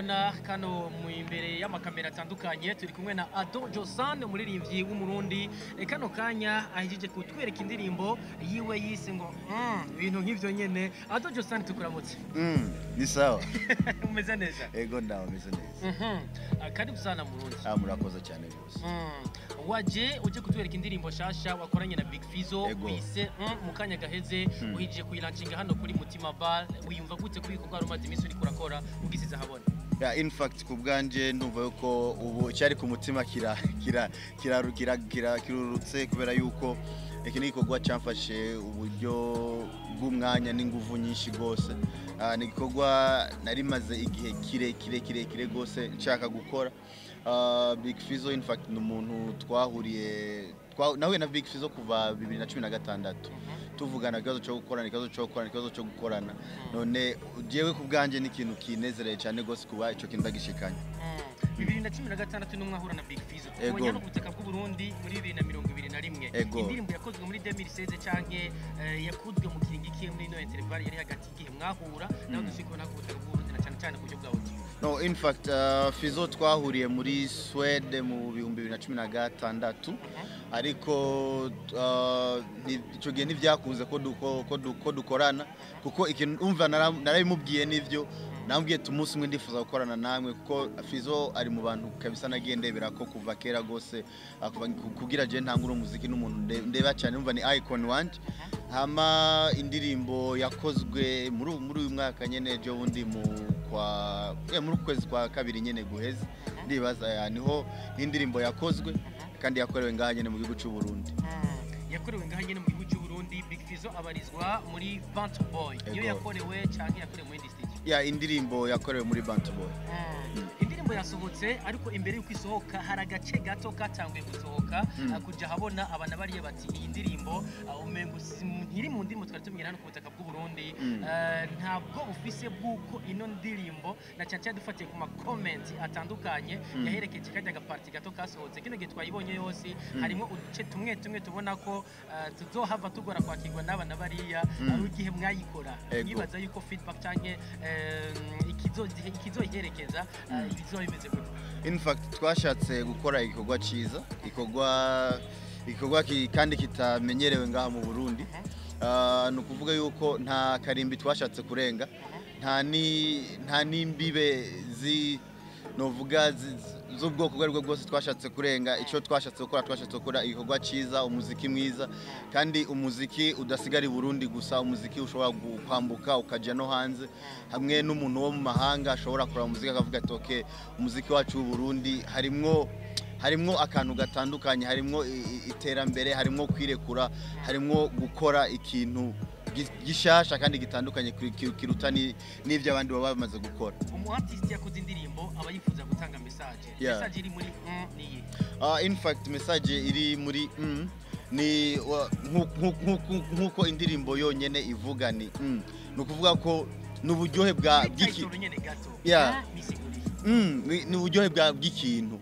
Mubibona kano mu imbere y'amakamera atandukanye, turi kumwe na Ado Josan, umuririmbyi w'Umurundi. Kano kanya ahejeje kutwereka indirimbo yiwe yise ngo ibintu nk'ivyo nyene. Ado Josan, tukuramutse. Ni sawa. Umeze neza? Ego, ndaho meze neza. Karibu sana Murundi. Ah, murakoze cyane rwose. Waje uje kutwereka indirimbo shasha wakoranye na Big Fizzo wise mu kanya gaheze, uhije kuyilancinga hano kuri Mutima Bar. Wiyumva gute kuri ibikorwa wari umaze iminsi uriko urakora ugisize ahabona? Yeah, in fact, ku bwanje ndumva yuko ubu icyari ku mutima kira kira kira kira kira kirurutse, kubera yuko iki ni igikorwa cyamfashe uburyo bw'umwanya n'inguvu nyinshi rwose. Ni igikorwa nari maze igihe kirekire kirekire rwose nshaka gukora. Big Fizzo, in fact, ni umuntu twahuriye nahuye na Big Fizzo kuva 2016, tuvugana ikibazo cyo gukorana, ikibazo cyo gukorana, ikibazo cyo gukorana. None jewe ku bwanje ni ikintu kinezereye cyane rwose kuba icyo kintu ndagishikanye. 2016 n'umwe ahura na Big Fizzo, tubonye no ku butaka bw'u Burundi muri 2021. Indirimbo yakozwe muri 2016 canke yakozwe mu kiringo ikihe muri ino interval yari hagati y'igihe mwahura naho dushika kubona ku butaka bw'u Burundi, na cyane cyane ku buryo bwa audio? No, in fact, Fizzo twahuriye muri Swede mu 2016, ariko ico gihe ntivyakunze ko dukorana, kuko ikintu umva narabimubwiye, nivyo namubwiye ati umunsi umwe ndifuza gukorana namwe, kuko Fizzo ari mu bantu kabisa nagiye ndebera ko kuva kera gose, kuva kugira je ntangure umuziki, n'umuntu ndeba cyane, umva ni icon wanje. Hama indirimbo yakozwe muri uyu mwaka nyene, ejo bundi mu kwa muri uku kwezi kwa kabiri nyene guheze, ndibaza niho indirimbo yakozwe, kandi yakorewe ngaha nyene mu gihugu cy'u Burundi. Yakorewe ngaha nyene mu gihugu cy'u Burundi. Big Fizzo abarizwa muri Bantu Boy iyo yakorewe canke yakorewe muri indi studio? Ya, indirimbo yakorewe muri Bantu Boy. Indirimbo yasohotse, ariko imbere y'uko isohoka hari agace gato katanguye gusohoka, kuja habona abana bariya bati iyi ndirimbo umengo ntiri mu ndirimbo twari tumenyera hano ku butaka bw'u Burundi. Ntabwo ufise bw'uko ino ndirimbo, na cyane cyane dufatiye ku ma comment atandukanye yaherekeje kajya gaparti gato kasohotse, kino gihe twayibonye yose, harimo uduce tumwe tumwe tubona ko tuzohava tugora kwakirwa n'abana bariya. Ari igihe mwayikora mwibaza yuko feedback canke ikizoyiherekeza bizoba bimeze gute? In fact, twashatse gukora igikorwa ciza, igikorwa kandi kitamenyerewe ngaha mu Burundi. Ni ukuvuga yuko nta karimbi twashatse kurenga, nta n'imbibe zi novuga z'ubwoko ubwo aribwo bwose twashatse kurenga. Icyo twashatse gukora, twashatse gukora igikorwa cyiza, umuziki mwiza, kandi umuziki udasigara i Burundi gusa, umuziki ushobora kwambuka ukajya no hanze, hamwe n'umuntu wo mu mahanga ashobora kureba umuziki akavuga ati: "Okay, umuziki wacu w'u Burundi harimwo akantu gatandukanye, harimwo iterambere, harimwo kwirekura, harimwo gukora ikintu gishasha kandi gitandukanye kiruta n'ibyo abandi baba bamaze gukora." Umu artist yakoze indirimbo aba yifuza gutanga message. Message iri muri niyi? In fact, message iri muri ni nkuko indirimbo yonyene ivuga, ni ni ukuvuga ko ni uburyohe bwa bw'iki Title nyene gato. Bisiguriye. Ni uburyohe bw'ikintu.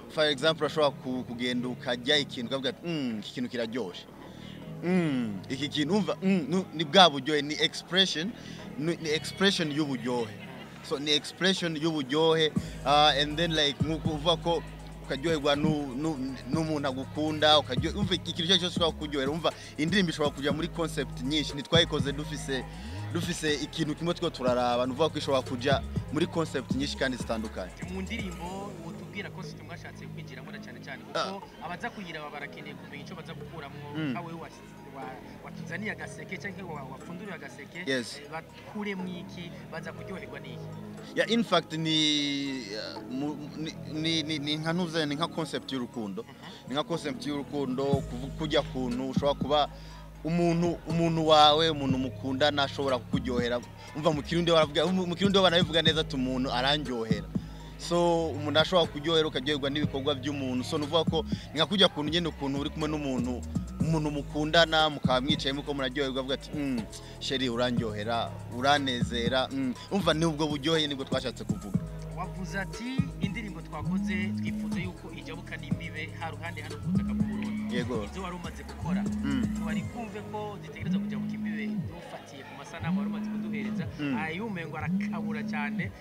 For example, urashobora kugenda ukarya ikintu ukavuga ati: "Iki kintu kiraryoshe, iki kintu umva ni bwa buryohe." Ni expression, ni expression y'uburyohe. So ni expression y'uburyohe, and then like nkuko uvuga ko ukaryoherwa n'umuntu agukunda, umva ikintu icyo ari cyo cyose ushobora kuryohera. Umva, indirimbo ishobora kujya muri concept nyinshi, ntitwayikoze dufise ikintu kimwe two turaraba. Ni ukuvuga ko ishobora kujya muri concept nyinshi kandi zitandukanye. Mu ndirimbo utubwira ko site mwashatse kwinjiramo, na cyane cyane kuko abaza kuyiraba barakeneye kumenya icyo baza gukuramwo. Nkawe watuzaniye agaseke cyangwa wapfunduriye agaseke, bakuremwo iki? Baza kuryoherwa n'iki? Yeah, in fact, ni ni nka ntuze, ni nka concept y'urukundo, ni nka concept y'urukundo, kujya kuntu ushobora kuba umuntu wawe, umuntu mukundana ashobora kukuryohera. Umva, mu Kirundi baravuga, mu Kirundi banabivuga neza ati umuntu arandyohera. So umuntu ashobora kuryohera, ukaryoherwa n'ibikorwa by'umuntu. So nuvuga ko ni nka kujya kuntu nyine, ukuntu uri kumwe n'umuntu, umuntu mukundana, mukaba mwicaye muko muraryoherwa, avuga ati: chéri, urandyohera, uranezera." Umva, ni ubwo buryohe nibwo twashatse kuvuga. Wavuze ati indirimbo twakoze twifuza yuko ijabuka n'imbibe ha ruhande hano ku butaka bw'u Burundi. Yego. Ibyo wari umaze gukora, tubari kumve ko zitegereza kujabuka imbibe, dufatiye ku masanamu wari umaze kuduha. kuduhereza ayumengo arakabura cyane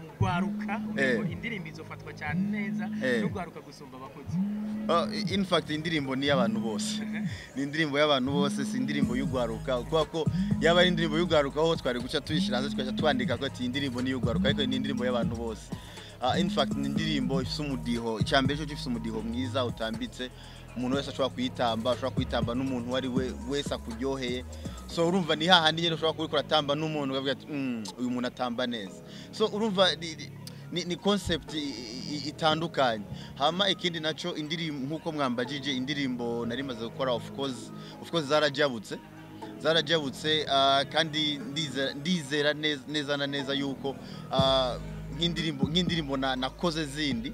mu gwaruka, umengo indirimbo izofatwa cyane neza n'ugwaruka gusumba abakuze. In fact, indirimbo ni y'abantu bose, ni indirimbo y'abantu bose, si indirimbo y'ugwaruka, kubera ko yaba ari indirimbo y'ugwaruka aho twari guca tuyishyira hanze tugaca twandika ko ati indirimbo ni y'ugwaruka, ariko ni indirimbo y'abantu bose. In fact, ni indirimbo ifise umudiho, icyambere cyo ifise umudiho mwiza utambitse, umuntu wese ashobora kuyitamba, ashobora kuyitamba n'umuntu uwo ari we wese akuryoheye. So urumva ni hahandi nyine ushobora kubikora atamba n'umuntu ukavuga ati uyu muntu atamba neza. So urumva ni concept itandukanye. Hama ikindi naco, indirimbo nkuko mwambajije, indirimbo nari maze gukora, of course zarajabutse, kandi ndizera neza na neza yuko nk'indirimbo nakoze zindi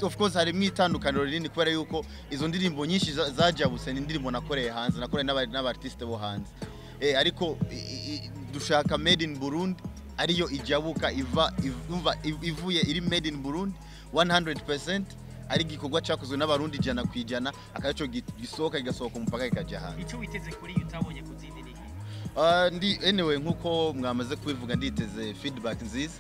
of course harimwo itandukaniro rinini, kubera yuko izo ndirimbo nyinshi zajabutse ni indirimbo nakoreye hanze, nakoreye n'aba artiste bo hanze, ariko dushaka made in Burundi ariyo ijabuka iva umva ivuye iri made in Burundi 100%, ari igikorwa cyakozwe n'Abarundi 100%, akaba gisohoka, kigasohoka umupaka kikajya hanze. Icyo witeze kuri iyo utabonye ku zindi ni iki? Ndi anyway, nkuko mwamaze kubivuga, nditeze feedback nziza.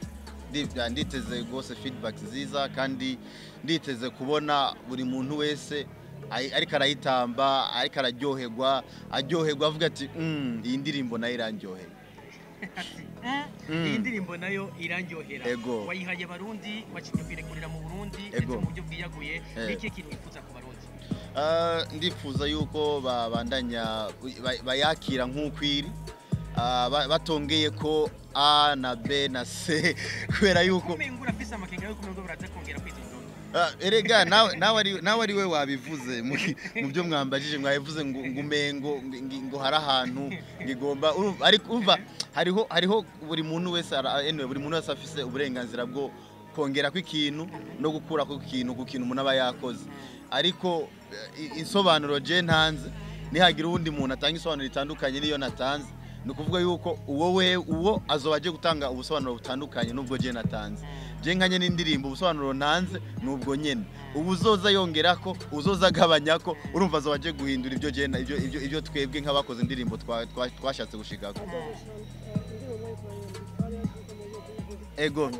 Nditeze rwose feedback nziza, kandi nditeze kubona buri muntu wese ariko arayitamba, ariko araryoherwa, aryoherwa avuga ati iyi ndirimbo nayo irandyoheye." Ati "Iyi ndirimbo nayo irandyohera." Ego. Wayihaye Abarundi, waciye kwirekurira mu Burundi ndetse Ego. mu buryo bwiyaguye. Ni ikihe kintu wifuza ku Barundi? Ndifuza yuko babandanya bayakira nk'uko iri, batongeye ko A na B na C, kubera yuko Umengo urafise amakenga yuko umengo baraza kongera kwizondonda. Erega nawe ari we wabivuze mu byo mwambajije, mwabivuze ngo umengo ngo hari ahantu ngigomba ariko umva hariho buri muntu wese anyway, buri muntu wese afise uburenganzira bwo kongera ko ikintu no gukura ko ikintu ku kintu umuntu aba yakoze, ariko insobanuro je ntanze, nihagira uwundi muntu atanga isobanuro itandukanye niyo natanze, ni ukuvuga yuko uwo we uwo azoba agiye gutanga ubusobanuro butandukanye n'ubwo je natanze. Je nkanye n'indirimbo, ubusobanuro ntanze nubwo nyene, ubu uzoza yongerako, uzoza agabanyako, urumva azoba agiye guhindura ibyo je ibyo twebwe nk'abakoze indirimbo twashatse gushikako. Ego.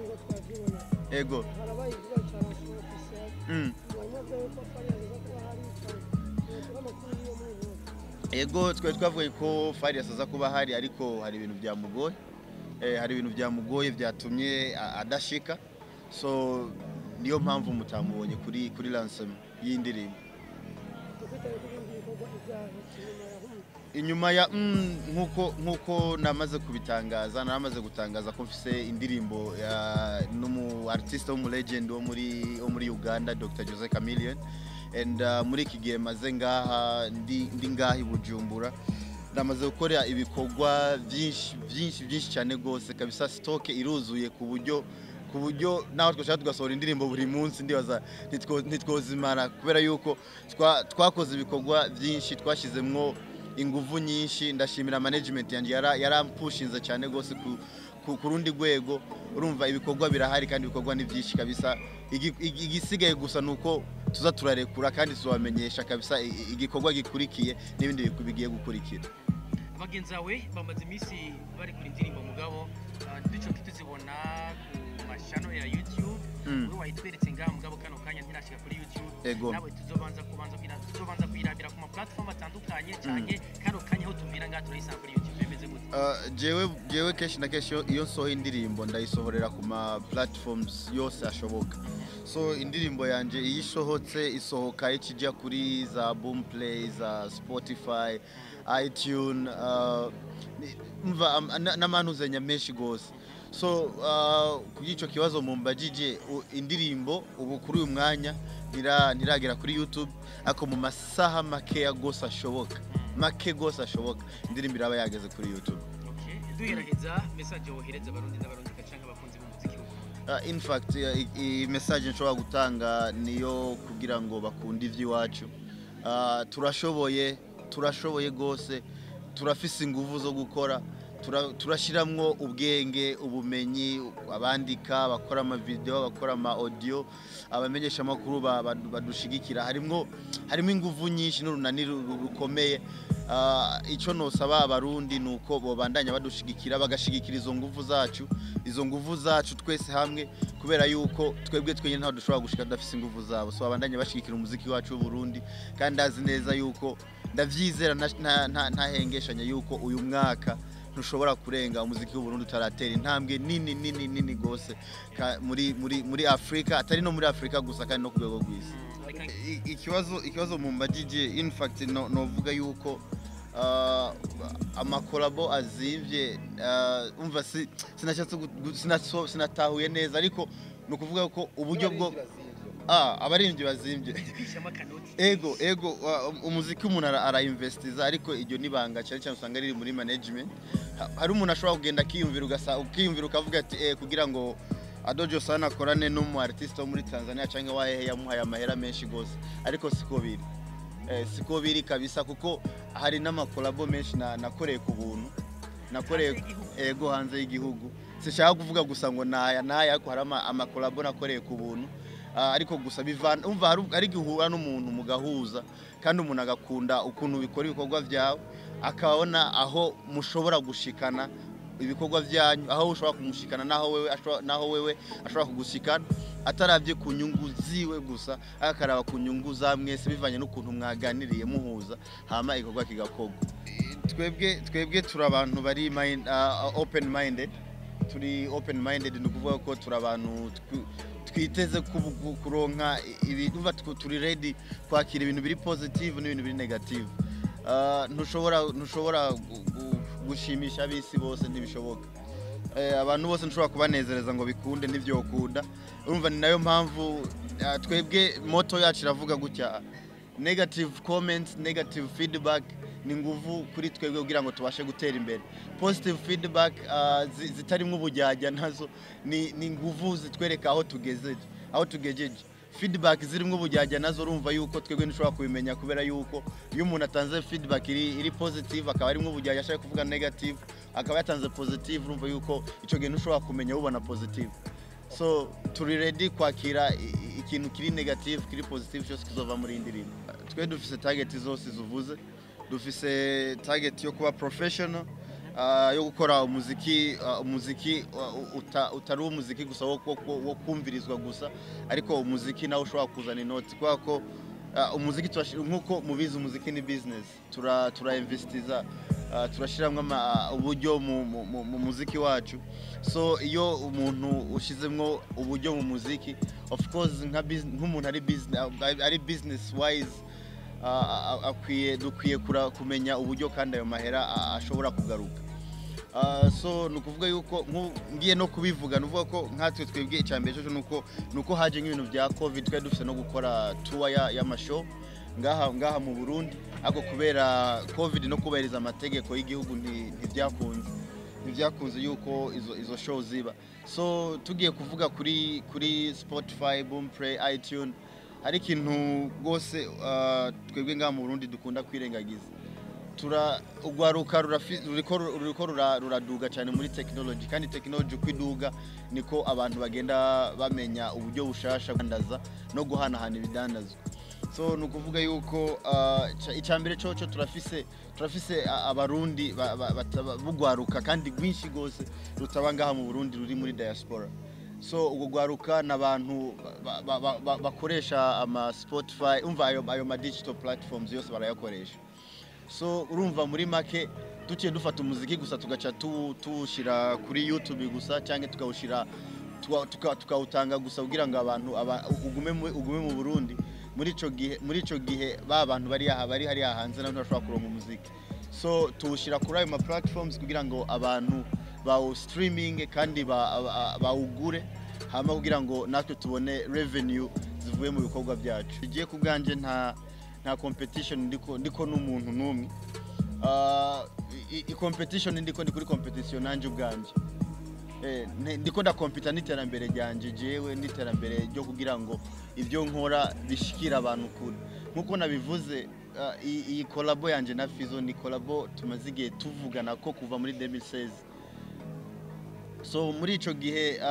Ego, twari twavuye ko Farious aza kuba hari, ariko hari ibintu byamugoye, hari ibintu byamugoye byatumye adashika, so niyo mpamvu mutamubonye kuri lancement y'indirimbo. Inyuma ya nkuko namaze kubitangaza, naramaze gutangaza ko mfise indirimbo ya n'umu artiste wo mu legend wo muri Uganda, Dr Jose Chameleone, and muri iki gihe maze ngaha ndi ngaha i Bujumbura, ndamaze gukora ibikorwa byinshi byinshi byinshi cyane rwose kabisa. Stock iruzuye ku buryo naho twashaka tugasohora indirimbo buri munsi, ndibaza ntitwozimara, kubera yuko twakoze ibikorwa byinshi, twashyizemwo inguvu nyinshi. Ndashimira management yanjye yarampushinze cyane rwose ku rundi rwego. Urumva ibikorwa birahari kandi ibikorwa ni byinshi kabisa. Igisigaye gusa ni uko tuza turarekura kandi tuzabamenyesha kabisa igikorwa gikurikiye n'ibindi bigiye gukurikira. Bagenzi bawe bamaze iminsi bari kuri indirimbo, mugabo duco tuzibona ku mashano ya YouTube. Wowe wayitweretse ngaha, mugabo kano kanya ntirashika kuri YouTube. Ego. Nawe tuzobanza kuyirabira ku ma platform atandukanye, canke kano kanya aho tubwira ngaha turayisanga kuri YouTube, bimeze gute? Jewe kenshi na kenshi iyo nsohoye indirimbo ndayisohorera ku ma platforms yose ashoboka. So indirimbo yanje iyo isohotse, isohoka ikijya kuri za Boomplay, za Spotify, iTunes, umva n'amantuzenya menshi gose. So kuri ico kibazo mumbajije, indirimbo ubu kuri uyu mwanya ntiragera kuri YouTube, ariko mu masaha makeya gose ashoboka, make gose ashoboka, indirimbo iraba yageze kuri YouTube. Okay, duheraheza, message wohereza Abarundi n'Abarundi canke abakunzi b'umuziki w'u Burundi? In fact, i message nshobora gutanga niyo kugira ngo bakunde ivy'iwacu. Turashoboye, turashoboye gose, turafise inguvu zo gukora, turashiramwo ubwenge, ubumenyi, abandika, abakora ama video, abakora ama audio, abamenyesha amakuru badushigikira, harimwo inguvu nyinshi n'urunani rukomeye. Ico nosaba Abarundi nuko bobandanya badushigikira, bagashigikira izo nguvu zacu, izo nguvu zacu twese hamwe, kubera yuko twebwe twenyine ntaho dushobora gushika tudafise inguvu zabo. So babandanye bashigikira umuziki wacu w'u Burundi, kandi ndazi neza yuko, ndavyizera ntahengeshanya yuko uyu mwaka ntushobora kurenga umuziki w'u Burundi utaratera intambwe nini nini nini gose muri Afrika, atari no muri Afrika gusa, kandi no ku rwego rw'isi. Ikibazo mumbajije, in fact no novuga yuko amakolabo azimvye, umva si sinashatse sinatahuye neza, ariko ni ukuvuga ko uburyo bwo abaririmbyi bazimvye. Twishamo akanoti. Ego, umuziki umuntu arainvestiza, ariko iryo nibanga cyane cyane usanga riri muri management. Hari umuntu ashobora kugenda akiyumvira, ugasa ukiyumvira ukavuga ati kugira ngo Ado Josan akorane n'umu artiste wo muri Tanzania cyangwa wahehe yamuhaye amahera menshi gose, ariko siko biri. Siko biri kabisa, kuko hari n'amakolabo menshi nakoreye ku buntu, nakoreye Hanze y'igihugu. Ego, hanze y'igihugu. Sinshaka kuvuga gusa ngo naya naya, ariko hari amakolabo nakoreye ku buntu. Ariko gusa bivana, umva, hari igihe uhura n'umuntu mugahuza, kandi umuntu agakunda ukuntu bikora ibikorwa byawe, akabona aho mushobora gushikana ibikorwa byanyu, aho ushobora kumushikana naho wewe ashobora kugushikana, atarabye ku nyungu ziwe gusa, akaraba ku nyungu za mwese bivanye n'ukuntu mwaganiriye muhuza, hama igikorwa kigakorwa. Twebwe turi abantu bari open minded, turi open minded, ni ukuvuga ko turi abantu twiteze kuronka ibintu, turi ready kwakira ibintu biri positive n'ibintu biri negative. Ntushobora gushimisha abisi bose, ntibishoboka. Abantu bose ntushobora kubanezereza ngo bikunde, ntivyokunda. Urumva, ni nayo mpamvu twebwe motto yacu iravuga gutya: negative comments, negative feedback ni nguvu kuri twebwe kugira ngo tubashe gutera imbere. Positive feedback zitarimwo ubujyajya nazo ni nguvu zitwereka aho tugeze, aho tugejeje. Feedback zirimo ubujyajya nazo, urumva yuko twebwe ntushobora kubimenya, kubera yuko iyo umuntu atanze feedback iri positive akaba arimo ubujyajya ashaka kuvuga negative, akaba yatanze positive, urumva yuko icyo gihe ntushobora kumenya ubona positive. So turi ready kwakira ikintu kiri negative, kiri positive, cyose kizova muri iyi ndirimbo. Twe dufise target zose zuvuze. Dufise target yo kuba professional, yo gukora umuziki, umuziki utari umuziki gusa wo kumvirizwa gusa, ariko umuziki nawe ushobora kuzana inoti, kubera ko umuziki nkuko mubizi umuziki ni business. Tura investiza, turashiramwo uburyo mu muziki wacu. So iyo umuntu ushizemwo uburyo mu muziki, of course nk'umuntu ari business wise, akwiye, dukwiye kumenya uburyo kandi ayo mahera ashobora kugaruka. So ni ukuvuga yuko ngiye no kubivuga, ni ukuvuga ko nkatwe twebwe icya mbere cyo nuko haje nk'ibintu bya COVID, twari dufite no gukora tour y'amashow ngaha mu Burundi, ariko kubera COVID no kubahiriza amategeko y'igihugu ntibyakunze yuko izo show ziba. So tugiye kuvuga kuri Spotify, Boomplay, iTunes, hari ikintu rwose twebwe ngaha mu Burundi dukunda kwirengagiza. Tura ugwaruka ruriko ruraduga cyane muri technology, kandi technology uko iduga niko abantu bagenda bamenya uburyo bushasha kudandaza no guhanahana ibidandazwa. So ni ukuvuga yuko icya mbere coco turafise Abarundi bugwaruka kandi rwinshi gose rutaba ngaha mu Burundi, ruri muri diaspora. So ubwo gwaruka n'abantu bakoresha ama Spotify, umva, ayo ma digital platforms yose barayakoresha. So urumva, muri make duciye dufata umuziki gusa tugaca tuwushyira kuri YouTube gusa, cyangwa tukawushyira tukawutanga gusa kugira ngo abantu ugume mu Burundi, muri ico gihe ba bantu bari aha, bari hariya hanze nabo ntibashobora kuronka umuziki. So tuwushyira kuri ayo ma platforms kugira ngo abantu bawu streaming kandi bawugure, hama kugira ngo natwe tubone revenue zivuye mu bikorwa byacu. Igiye ku bwanje nta competition ndiko n'umuntu n'umwe. I competition ndiko, ndi kuri competition nanje ubwanje. Ndiko ndakompita n'iterambere ryanje jewe, n'iterambere ryo kugira ngo ibyo nkora bishikira abantu kure. Nkuko nabivuze, iyi collabo yanje na Fizo ni collabo tumaze igihe tuvugana ko kuva muri 2016. So muri ico gihe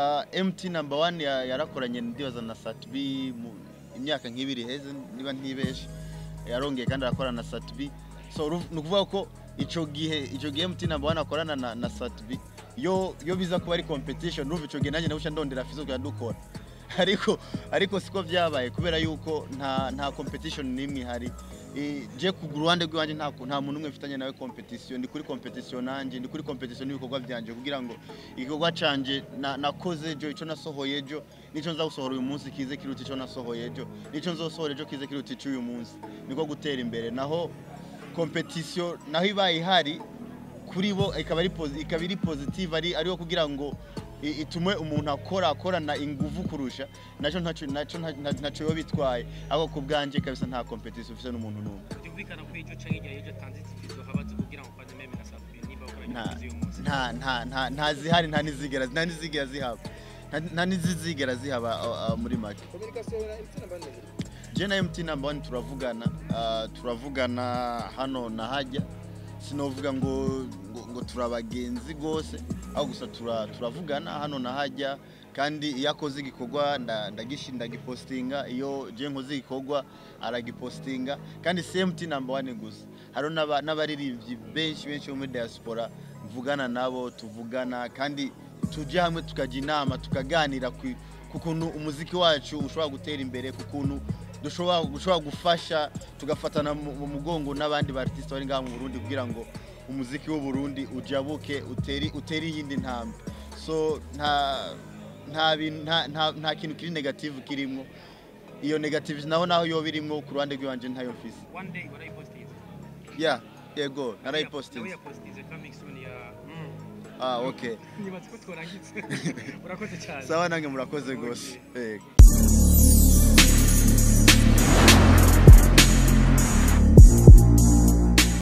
MT number 1 yarakoranye, ndibaza, na Sat-B mu imyaka nk'ibiri heze niba ntibeshe, yarongeye kandi arakora na Sat-B. So ni ukuvuga ko ico gihe MT Number One akorana na Sat-B, yo biza kuba ari competition. Urumva ico gihe nanjye nabuca ndondera Fizo tukajya dukora, ariko siko byabaye, kubera yuko nta competition n'imwe ihari. Je ku ruhande rw'iwanjye nta muntu umwe mfitanye nawe competition. Ndi kuri competition nanjye, ndi kuri competition n'ibikorwa byanje, kugira ngo igikorwa canje nakoze ejo, ico nasohoye ejo nico nza gusohora uyu munsi kize kiruta ico nasohoye ejo, nico nzosohora ejo kize kiruta ico uyu munsi. Niko gutera imbere. Naho competition naho ibaye ihari kuri bo, ikaba iri positive, ariyo kugira ngo itume umuntu akora akorana inguvu kurusha, naco ntaco yo bitwaye. Ariko ku bwanje kabisa nta competition ufise n'umuntu n'umwe. Byumvikana ko ejo canke igihe ejo atanze Fizo habaze kugira ngo kwanze meme na Sat-B niba bakoranye Nta uyu munsi. nta zihari, nta nizigera zihaba, nta nizizigera zihaba muri make. Communication na MT Number One? Je na MT Number One turavugana, turavugana hano na hajya. Sinovuga ngo turabagenzi gose, aho gusa turavugana hano na hajya. Kandi iyo akoze igikorwa ndagipostinga, iyo je nkoze igikorwa aragipostinga. Kandi si MT Number One gusa, hariho n'abaririmbyi benshi benshi bo muri diaspora mvugana nabo, tuvugana kandi tujya hamwe tukajya inama, tukaganira ku kuntu umuziki wacu ushobora gutera imbere, ku kuntu dushobora gufasha, tugafatana mu mugongo n'abandi ba artiste bari ngaha mu Burundi, kugira ngo umuziki w'u Burundi ujabuke, utere iyindi ntambwe. So nta bintu- nta nta, nta kintu kiri negative kirimo. Iyo negative naho yoba irimwo, ku ruhande rw'iwanje ntayo mfise. One day warayipostinze? Yeah, yego, Nawe narayipostinze. yapostinze coming soon ya Ah, okay. Nibaza ko twarangitse. Urakoze cyane. Sawa, nange murakoze gose. Yego.